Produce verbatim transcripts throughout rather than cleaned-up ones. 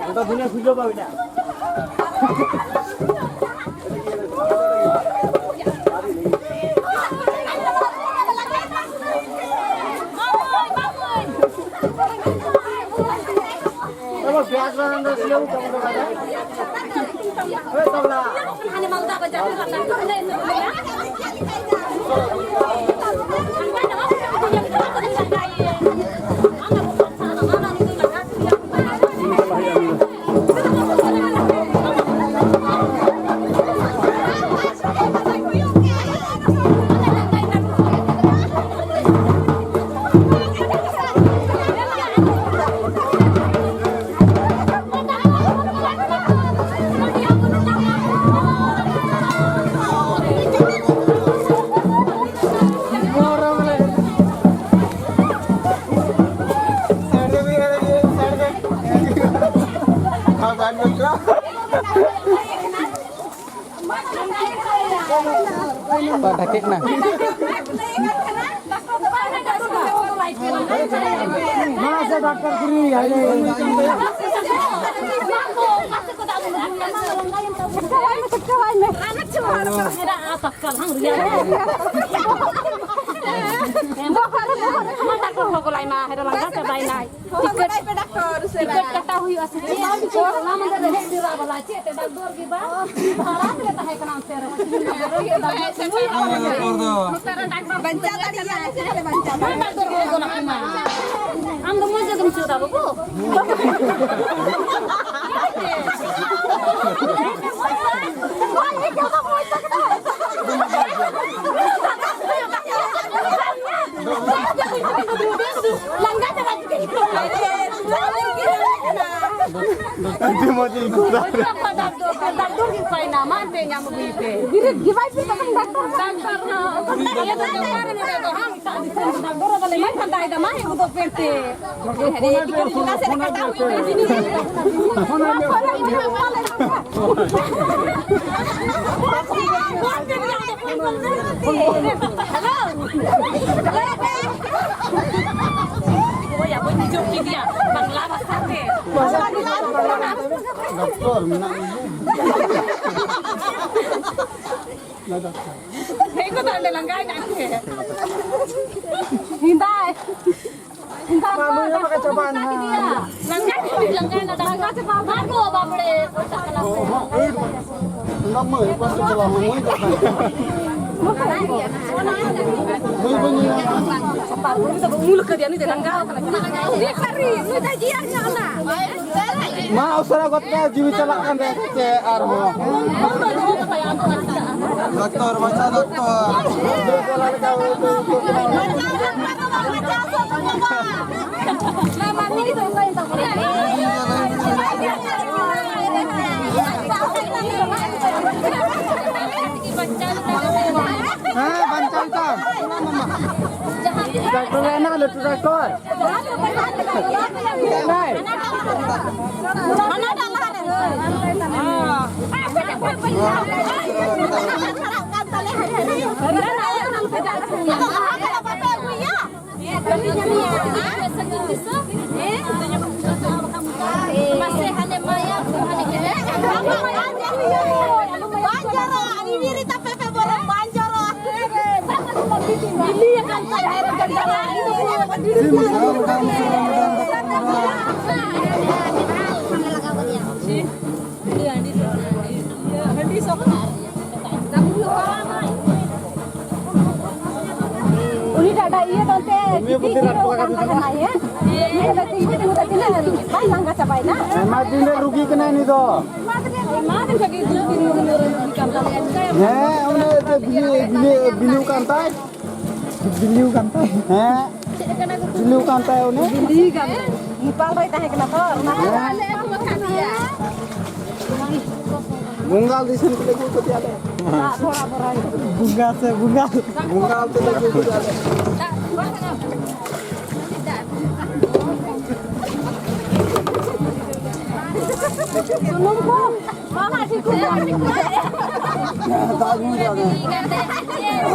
ᱜᱚᱴᱟ ᱫᱩᱱᱤᱭᱟᱹ ᱠᱷᱩᱞᱟᱹᱣ ᱵᱟ ᱢᱮᱱᱟᱜᱼᱟ᱾ ᱰᱷᱟᱠᱮᱜ ᱠᱟᱱᱟ᱾ ᱢᱟᱥᱮ ᱰᱟᱠᱛᱟᱨ ᱠᱩᱞᱤ ᱟᱭ᱾ ᱰᱟᱠᱛᱟᱨ ᱦᱚᱸ ᱜᱚᱞᱟᱭ ᱢᱟ, ᱦᱮᱨᱟ ᱞᱟᱸᱜᱟ ᱪᱟᱵᱟᱭᱱᱟᱭ᱾ ᱴᱤᱠᱤᱴ, ᱴᱤᱠᱤᱴ ᱠᱟᱴᱟᱣ ᱦᱩᱭᱩᱜᱼᱟ ᱥᱮ ᱪᱮᱫ? ᱦᱚᱞᱟ ᱢᱟᱫᱷᱮᱨ ᱨᱮ ᱦᱮᱡ ᱰᱮᱨᱟ ᱵᱟᱞᱟ, ᱪᱮᱫ ᱛᱮ ᱰᱟᱠᱛᱚᱨ ᱜᱮ ᱵᱟᱝ? ᱵᱷᱟᱲᱟ ᱛᱮᱞᱮ ᱛᱟᱦᱮᱸ ᱠᱟᱱᱟ ᱚᱱᱛᱮ ᱨᱮ᱾ ᱵᱟᱧᱪᱟᱣ ᱫᱟᱲᱮᱭᱟᱜᱼᱟ ᱥᱮ ᱵᱟᱞᱮ ᱵᱟᱧᱪᱟᱣ ᱫᱟᱲᱮᱭᱟᱜᱼᱟ? ᱰᱟᱠᱛᱚᱨ ᱦᱚᱲ ᱫᱚ ᱱᱟᱯᱟᱭ ᱢᱟ᱾ ᱟᱢ ᱫᱚ ᱢᱚᱡᱽ ᱜᱮᱢ ᱪᱮᱫᱟ ᱵᱟᱹᱵᱩ᱾ ᱞᱟᱸᱜᱟ ᱪᱟᱵᱟ ᱠᱮᱫᱟᱹᱧ᱾ ᱟᱹᱰᱤ ᱢᱚᱡᱽ ᱤᱧ ᱫᱩᱞᱟᱹᱲ᱾ ᱰᱟᱠᱛᱚᱨ ᱜᱮ ᱚᱠᱟᱭᱮᱱᱟ? ᱢᱟ ᱮᱱᱛᱮ ᱧᱟᱢ ᱟᱹᱜᱩᱭᱮ ᱯᱮ᱾ ᱵᱤᱨᱤᱫ ᱜᱮ ᱵᱟᱭ ᱯᱮ ᱛᱟᱦᱮᱱ ᱰᱟᱠᱛᱚᱨ᱾ ᱰᱟᱠᱛᱚᱨ ᱦᱚᱸ ᱤᱭᱟᱹ ᱫᱚ ᱚᱠᱟᱨᱮ ᱱᱚᱰᱮ ᱫᱚ? ᱦᱟᱸ, ᱮᱴᱟᱜ ᱫᱤᱥᱚᱢ ᱨᱮ ᱰᱟᱠᱛᱚᱨ ᱵᱟᱞᱮ ᱧᱟᱢ ᱠᱟᱱ ᱛᱟᱭ ᱫᱚ, ᱢᱟ ᱦᱮᱡ ᱜᱚᱫᱚᱜ ᱯᱮ ᱮᱱᱛᱮ᱾ ᱦᱮᱞᱳ᱾ ᱦᱳᱭ, ᱵᱟᱹᱧ ᱵᱩᱡᱷᱟᱹᱣ ᱠᱮᱫᱮᱭᱟ᱾ ᱵᱟᱝᱞᱟ ᱰᱚᱠᱴᱚᱨ ᱢᱮᱱᱟᱜ ᱜᱮᱭᱟ᱾ ᱦᱮᱡ ᱠᱚ ᱛᱟᱦᱞᱮ ᱞᱟᱸᱜᱟᱭ ᱱᱟ ᱠᱮ᱾ ᱦᱤᱸᱫᱟᱭ᱾ ᱦᱤᱸᱫᱟ ᱢᱟ ᱱᱩᱭ ᱦᱚᱸ ᱵᱟᱠᱚ ᱪᱟᱵᱟᱭᱮᱱᱟ᱾ ᱞᱟᱸᱜᱟ ᱪᱟᱵᱟ, ᱞᱟᱸᱜᱟ ᱪᱟᱵᱟ᱾ ᱢᱟ ᱜᱚ ᱵᱟᱵᱲᱮ᱾ ᱚᱱᱟ ᱢᱟᱹᱭ ᱚᱠᱟ ᱥᱮᱫ ᱪᱟᱞᱟᱣ ᱮᱱᱟ? ᱢᱟᱹᱭ ᱫᱚ ᱚᱠᱟ ᱨᱮ? ᱢᱟᱹᱭ ᱵᱟᱹᱧ ᱧᱮᱞ ᱧᱟᱢ ᱠᱟᱫᱮᱭᱟ᱾ ᱩᱱᱤ ᱫᱚ ᱩᱢᱩᱞ ᱠᱟᱫᱮᱭᱟ, ᱩᱱᱤ ᱫᱚ ᱞᱟᱸᱜᱟ ᱟᱠᱟᱱᱟ᱾ ᱩᱱᱤ ᱫᱚ ᱡᱤᱭᱟ ᱧᱟᱢ ᱱᱟ᱾ ᱢᱟ ᱩᱥᱟᱹᱨᱟ ᱜᱚᱫ ᱯᱮ, ᱡᱤᱣᱤ ᱪᱟᱞᱟᱜ ᱠᱟᱱ ᱛᱟᱭᱟ ᱥᱮ ᱪᱮᱫ ᱟᱨᱦᱚᱸ? ᱰᱟᱠᱛᱚᱨ, ᱵᱟᱧᱪᱟᱣ ᱰᱟᱠᱛᱚᱨ᱾ ᱦᱮᱸ, ᱵᱟᱧᱪᱟᱣ ᱛᱟᱢ᱾ ᱰᱟᱠᱛᱚᱨ ᱦᱮᱡ ᱮᱱᱟ, ᱞᱟᱹᱴᱩ ᱰᱟᱠᱛᱚᱨ᱾ ᱢᱟᱥᱮ ᱦᱟᱱᱮ ᱢᱟᱭᱟ ᱠᱚ ᱦᱟᱱᱮ ᱠᱮᱫᱟ᱾ ᱵᱟᱝ ᱡᱚᱨᱚᱜᱼᱟ, ᱤᱣᱤᱨᱤ ᱛᱟᱯᱮ ᱯᱮ ᱵᱚᱞᱮ, ᱵᱟᱝ ᱡᱚᱨᱚᱜᱼᱟ᱾ ᱵᱤᱞᱤ ᱟᱠᱟᱱ ᱛᱟᱭᱟ, ᱦᱮᱨ ᱟᱠᱟᱱ ᱛᱟᱭᱟ᱾ ᱦᱟᱺᱰᱤ ᱥᱚ ᱠᱟᱱᱟ᱾ ᱩᱱᱤ ᱴᱟᱜ ᱤᱭᱟᱹ ᱫᱚ ᱚᱱᱛᱮ ᱦᱳᱢᱤᱭᱳᱯᱮᱛᱷᱤ ᱨᱟᱱ ᱠᱚ ᱞᱟᱜᱟᱣ ᱫᱤᱧ ᱠᱟᱱᱟ᱾ ᱛᱤᱸᱜᱩ ᱛᱤᱸᱜᱩ ᱛᱤᱱᱟᱹᱜ ᱵᱟᱭ ᱞᱟᱸᱜᱟ ᱪᱟᱵᱟᱭᱮᱱᱟ᱾ ᱟᱭᱢᱟ ᱫᱤᱱ ᱨᱮ ᱨᱩᱜᱤ ᱠᱟᱱᱟᱭ ᱩᱱᱤ ᱫᱚ᱾ ᱟᱭᱢᱟ ᱫᱤᱱ ᱠᱷᱚᱱ ᱜᱮ ᱨᱩᱜᱤ ᱠᱟᱱ ᱛᱟᱞᱮᱭᱟ᱾ ᱦᱮᱸ, ᱚᱱᱮ ᱮᱱᱛᱮ ᱵᱤᱞᱤ, ᱵᱤᱞᱤ, ᱵᱤᱞᱤ ᱠᱟᱱ ᱛᱟᱭ᱾ ᱵᱤᱞᱤ ᱠᱟᱱ ᱛᱟᱭ? ᱦᱮᱸ, ᱵᱤᱞᱤ ᱠᱟᱱ ᱛᱟᱭ ᱩᱱᱤ᱾ ᱵᱤᱞᱤ ᱠᱟᱱ ᱛᱟᱭ᱾ ᱱᱮᱯᱟᱞ ᱨᱮᱭ ᱛᱟᱦᱮᱸ ᱠᱟᱱᱟ ᱛᱚ, ᱚᱱᱟ ᱛᱮ᱾ ᱦᱮᱸ᱾ ᱵᱚᱝᱜᱟᱞ ᱫᱤᱥᱚᱢ ᱛᱮᱞᱮ ᱟᱹᱜᱩ ᱠᱟᱫᱮᱭᱟ ᱞᱮ᱾ ᱫᱟᱜ ᱛᱷᱚᱲᱟ ᱵᱚᱨᱟᱭ᱾ ᱵᱚᱸᱜᱟ ᱥᱮ ᱵᱚᱸᱜᱟ? ᱵᱚᱝᱜᱟᱞ ᱛᱮᱞᱮ ᱟᱹᱜᱩ ᱠᱟᱫᱮᱭᱟ ᱞᱮ᱾ ᱥᱩᱱᱩᱢ ᱠᱚ᱾ ᱵᱟᱵᱟ, ᱴᱷᱤᱠ ᱜᱮᱭᱟ᱾ ᱫᱟᱜ ᱧᱩᱭ ᱫᱟ ᱟᱫᱚ᱾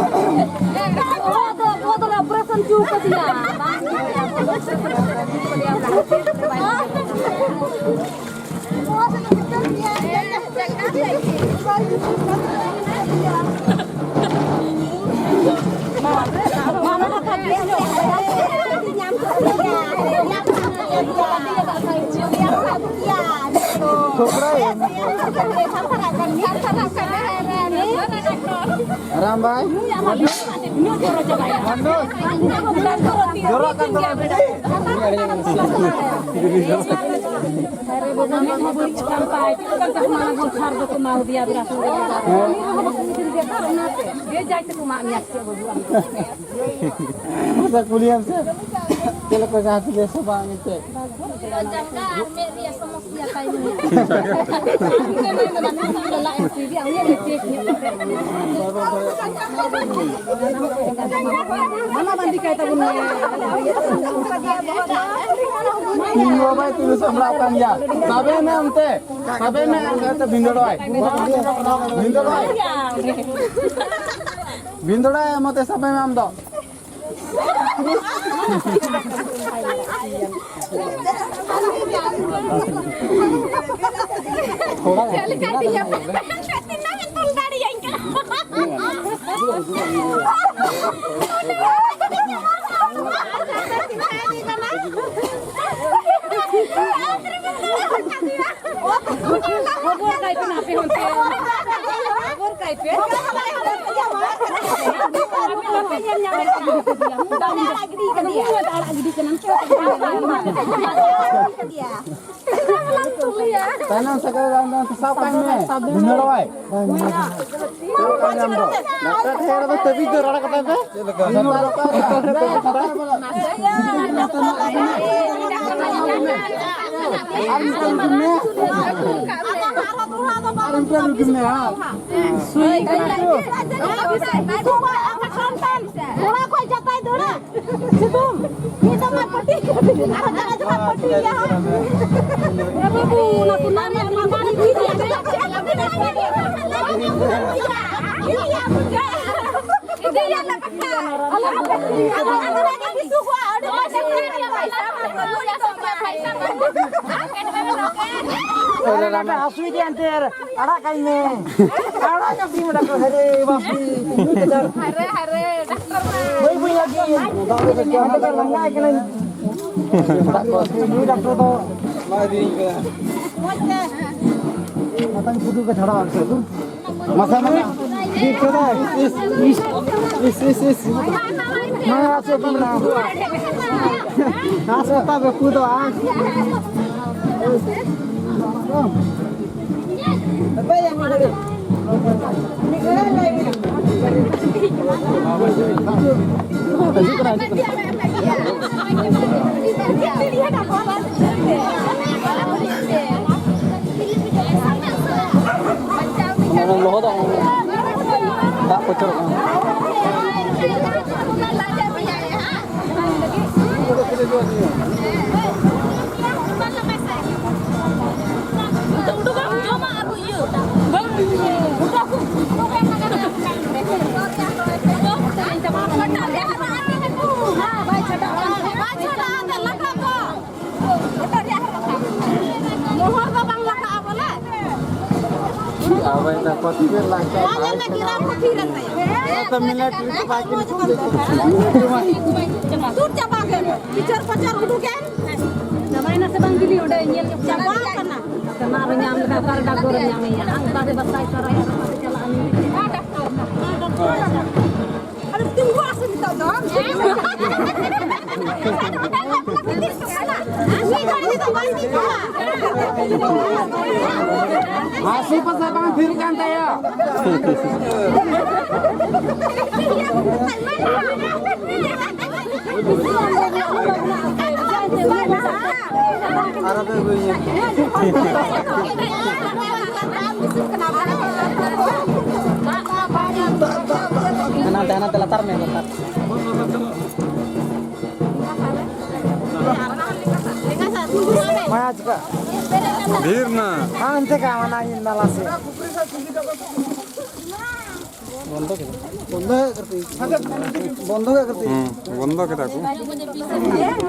ᱚ, ᱫᱚ, ᱚ, ᱫᱚᱞᱮ operation ᱦᱚᱪᱚ ᱠᱟᱫᱮᱭᱟ᱾ ᱨᱟᱢ ᱵᱷᱟᱭ, ᱢᱟᱱᱰᱩ, ᱡᱚᱨᱚᱜ ᱠᱟᱱ ᱛᱟᱢᱟ ᱵᱤᱲᱤ᱾ ᱟᱨᱮ ᱵᱟᱵᱟ, ᱢᱮᱫ ᱦᱚᱸ ᱵᱟᱹᱲᱤᱡ ᱟᱠᱟᱱ ᱛᱟᱭ, ᱪᱮᱫ ᱞᱮᱠᱟ ᱪᱚ ᱢᱟᱲᱟᱝ ᱜᱚᱞᱯᱷᱟᱨ ᱫᱚᱠᱚ ᱮᱢᱟ ᱫᱮᱭᱟ ᱵᱤᱨᱟᱴ ᱠᱳᱦᱞᱤ᱾ ᱦᱮᱸ᱾ ᱩᱱᱤ ᱦᱚᱸ ᱵᱟᱠᱚ ᱠᱩᱞᱤ ᱞᱮᱫᱮᱭᱟ, ᱚᱱᱟᱛᱮ ᱵᱮᱡᱟᱭ ᱛᱮᱠᱚ ᱢᱟᱜ ᱢᱮᱭᱟ ᱥᱮ ᱪᱮᱫ ᱵᱟᱹᱵᱩ ᱟᱢ ᱫᱚ? ᱟᱪᱪᱷᱟ, ᱠᱩᱞᱤᱭᱮᱢ ᱥᱮ, ᱪᱮᱫ ᱞᱮᱠᱟ ᱡᱟᱦᱟᱸ ᱛᱤᱥ ᱥᱮ ᱵᱟᱝ ᱮᱱᱛᱮᱫ? ᱡᱟᱸᱜᱟ ᱟᱨ ᱢᱮᱫ ᱨᱮᱭᱟᱜ ᱥᱚᱢᱚᱥᱥᱟ ᱛᱟᱭ ᱢᱮᱱᱟᱜᱼᱟ᱾ ᱞᱟᱡ ᱦᱟᱹᱥᱩᱭᱮᱫᱮᱭᱟ, ᱩᱱᱤ ᱞᱮ ᱪᱮᱠ ᱧᱚᱜ ᱠᱟᱛᱮ᱾ ᱢᱟᱱᱟ ᱵᱟᱸᱫᱤ ᱠᱟᱭ ᱛᱟᱵᱚᱱ ᱢᱮ᱾ ᱤᱧ ᱵᱟᱵᱟᱭ ᱛᱩᱞᱟᱹ ᱥᱟᱢᱵᱲᱟᱣ ᱠᱟᱱ ᱜᱮᱭᱟ᱾ ᱥᱟᱵᱮ ᱢᱮ ᱚᱱᱛᱮ᱾ ᱥᱟᱵᱮ ᱢᱮ ᱚᱱᱛᱮ ᱵᱷᱤᱸᱫᱟᱹᱲ ᱵᱟᱭ᱾ ᱵᱷᱤᱸᱫᱟᱹᱲ ᱵᱟᱭ᱾ ᱵᱷᱤᱸᱫᱟᱹᱲ ᱟᱭ ᱢᱚᱛᱮ ᱥᱟᱵᱮ ᱢᱮ ᱟᱢ ᱫᱚ᱾ ᱪᱮᱫ ᱞᱮᱠᱟ ᱛᱤᱧᱟ? ᱛᱤᱱᱟᱹᱜ ᱮᱢ ᱛᱚᱞ ᱫᱟᱲᱮᱭᱟᱹᱧ ᱠᱟᱱᱟ? ᱠᱷᱚᱵᱚᱨ ᱠᱟᱭ ᱯᱮ ᱟᱯᱮ ᱦᱚᱸ ᱚᱱᱛᱮ᱾ ᱠᱷᱚᱵᱚᱨ ᱠᱟᱭ ᱯᱮ᱾ ᱟᱯᱮ ᱵᱟᱯᱮ ᱧᱮᱞ ᱧᱟᱢᱮᱫ ᱠᱟᱱᱟ᱾ ᱟᱲᱟᱜ ᱜᱤᱰᱤ ᱠᱟᱫᱮᱭᱟ᱾ ᱟᱲᱟᱜ ᱜᱤᱰᱤ ᱠᱟᱱᱟ᱾ ᱛᱟᱭᱱᱚᱢ ᱥᱮᱫ ᱨᱮ ᱥᱟᱵ ᱠᱟᱜ ᱢᱮ᱾ ᱵᱷᱤᱸᱫᱟᱹᱲ ᱵᱟᱭ᱾ ᱰᱟᱠᱛᱟᱨ ᱴᱷᱮᱱ ᱨᱮᱫᱚ ᱛᱟᱹᱵᱤᱡ ᱫᱚ ᱨᱚᱲ ᱠᱟᱛᱟ ᱯᱮ᱾ ᱟᱨ ᱢᱤᱫᱴᱟᱝ ᱨᱩᱜᱤ ᱢᱮ᱾ ᱟᱨ ᱢᱤᱫᱴᱟᱝ ᱨᱩᱜᱤ ᱢᱮ, ᱦᱮᱸ᱾ ᱥᱩᱭ ᱠᱟᱱᱟ ᱠᱚ᱾ ᱚᱲᱟᱜ ᱠᱷᱚᱡ ᱪᱟᱯᱟᱭ ᱫᱟᱹᱲᱟ᱾ ᱥᱤᱛᱩᱝ᱾ ᱢᱤᱫ ᱫᱚᱢ ᱢᱟ ᱯᱟᱹᱴᱤ᱾ ᱟᱨ ᱡᱟᱦᱟᱸ ᱡᱟᱦᱟᱸ ᱯᱟᱹᱴᱤ ᱜᱮᱭᱟ ᱦᱟᱸᱜ᱾ ᱮ ᱵᱟᱹᱵᱩ, ᱚᱱᱟ ᱥᱩᱱᱟᱢ ᱨᱮᱭᱟᱜ ᱫᱚ ᱵᱟᱝ ᱤᱫᱤᱭᱟ᱾ ᱤᱫᱤᱭᱟ ᱞᱮ ᱠᱟᱠᱟ᱾ ᱟᱞᱮ ᱦᱚᱸ ᱯᱟᱹᱴᱤ ᱜᱮᱭᱟ᱾ ᱟᱫᱚ ᱚᱱᱟ ᱜᱮ ᱵᱤᱥᱩ ᱠᱚᱣᱟ᱾ ᱟᱹᱰᱤ ᱢᱚᱡᱽ ᱮ ᱯᱟᱹᱴᱤ ᱜᱮᱭᱟ᱾ ᱯᱚᱭᱥᱟ ᱵᱟᱹᱱᱩᱜ᱾ ᱟᱨᱮ ᱰᱟᱠᱴᱟᱨ ᱦᱟᱹᱥᱩᱭᱮᱫᱮᱭᱟ ᱮᱱᱛᱮ, ᱟᱲᱟᱜ ᱠᱟᱭ ᱢᱮ᱾ ᱟᱲᱟᱜ ᱠᱟᱹᱛᱤᱧ ᱢᱮ ᱰᱟᱠᱴᱟᱨ, ᱦᱟᱭᱨᱮ ᱵᱟᱯᱨᱮ, ᱛᱤᱱᱟᱹᱜ ᱦᱟᱡᱟᱨ᱾ ᱦᱟᱭᱨᱮ, ᱦᱟᱭᱨᱮ, ᱰᱟᱠᱴᱟᱨ ᱢᱟ᱾ ᱵᱟᱹᱭ ᱵᱟᱹᱭ ᱞᱟᱹᱜᱤᱫ᱾ ᱰᱟᱠᱴᱟᱨ ᱞᱟᱸᱜᱟ ᱠᱟᱱᱟᱧ᱾ ᱱᱩᱭ ᱰᱟᱠᱛᱚᱨ ᱫᱚ ᱢᱟᱛᱟᱧ ᱯᱩᱴᱩ ᱠᱚ ᱪᱷᱟᱲᱟᱣ ᱟᱠᱟᱫ ᱫᱩ᱾ ᱢᱟᱥᱟ ᱢᱟᱥᱟ᱾ ᱤᱥ, ᱤᱥ, ᱤᱥ, ᱤᱥ, ᱤᱥ᱾ ᱱᱚᱣᱟ ᱪᱮᱫ ᱠᱚ ᱢᱮᱱᱟ? ᱦᱟᱥᱯᱟᱛᱟᱞ ᱨᱟᱹᱯᱩᱫᱚᱜᱼᱟ᱾ ᱚᱱᱟ ᱞᱚᱦᱚᱫᱚᱜ ᱠᱟᱱᱟ᱾ ᱫᱟᱜ ᱯᱨᱚᱪᱩᱨᱚᱜ ᱠᱟᱱᱟ᱾ ᱟᱵᱮᱱ ᱫᱚ ᱠᱚᱥᱵᱮ ᱞᱟᱜᱟᱣ᱾ ᱟᱞᱮ ᱢᱮ ᱜᱤᱨᱟ ᱠᱚ ᱛᱷᱤᱨ ᱮᱱ ᱛᱟᱭᱟ᱾ ᱛᱚ ᱢᱤᱱᱤᱴ ᱨᱮ ᱵᱟᱭ ᱠᱤᱱ ᱫᱩᱨ ᱪᱟᱵᱟ ᱜᱮ᱾ ᱯᱤᱪᱟᱨ ᱯᱟᱪᱟᱨ ᱩᱰᱩᱠ ᱮᱱ᱾ ᱪᱟᱵᱟᱭᱮᱱᱟ ᱥᱮ ᱵᱟᱝ ᱵᱤᱞᱤ ᱚᱸᱰᱮ ᱧᱮᱞ ᱧᱚᱜ ᱪᱟᱵᱟ ᱟᱠᱟᱱᱟ᱾ ᱚᱱᱟ ᱨᱮ ᱧᱟᱢ ᱞᱮᱠᱷᱟᱱ ᱚᱠᱟᱨᱮ ᱰᱟᱠᱛᱚᱨ ᱮᱢ ᱧᱟᱢᱮᱭᱟ? ᱟᱢ ᱚᱠᱟ ᱨᱮ ᱵᱟᱥᱟᱭ ᱥᱟᱨᱟᱭᱟ, ᱚᱠᱟ ᱛᱮ ᱪᱟᱞᱟᱜᱼᱟ ᱱᱩᱭ? ᱟᱫᱚ ᱛᱤᱸᱜᱩ ᱟᱥᱮ ᱱᱤᱛᱚᱜ ᱫᱚ? ᱦᱟᱹᱥᱩ ᱯᱟᱥᱮ ᱵᱟᱝ ᱛᱷᱤᱨ ᱠᱟᱱ ᱛᱟᱭᱟ᱾ ᱟᱨ ᱟᱯᱮ ᱟᱹᱜᱩᱭ ᱢᱮ᱾ ᱦᱟᱱᱟ ᱛᱮ, ᱦᱟᱱᱟ ᱛᱮ ᱞᱟᱛᱟᱨ ᱢᱮ, ᱞᱟᱛᱟᱨ᱾ ᱵᱷᱤᱲ ᱱᱟ᱾ ᱦᱟᱱᱛᱮ ᱠᱟ ᱢᱟᱱᱟ ᱤᱧ ᱱᱟᱞᱟ ᱥᱮ᱾ ᱵᱚᱱᱫᱚ ᱠᱮᱫᱟ᱾ ᱵᱚᱱᱫᱚ ᱠᱮᱫᱟ ᱠᱚ᱾ ᱦᱩᱸ, ᱵᱚᱱᱫᱚ ᱠᱮᱫᱟ ᱠᱚ᱾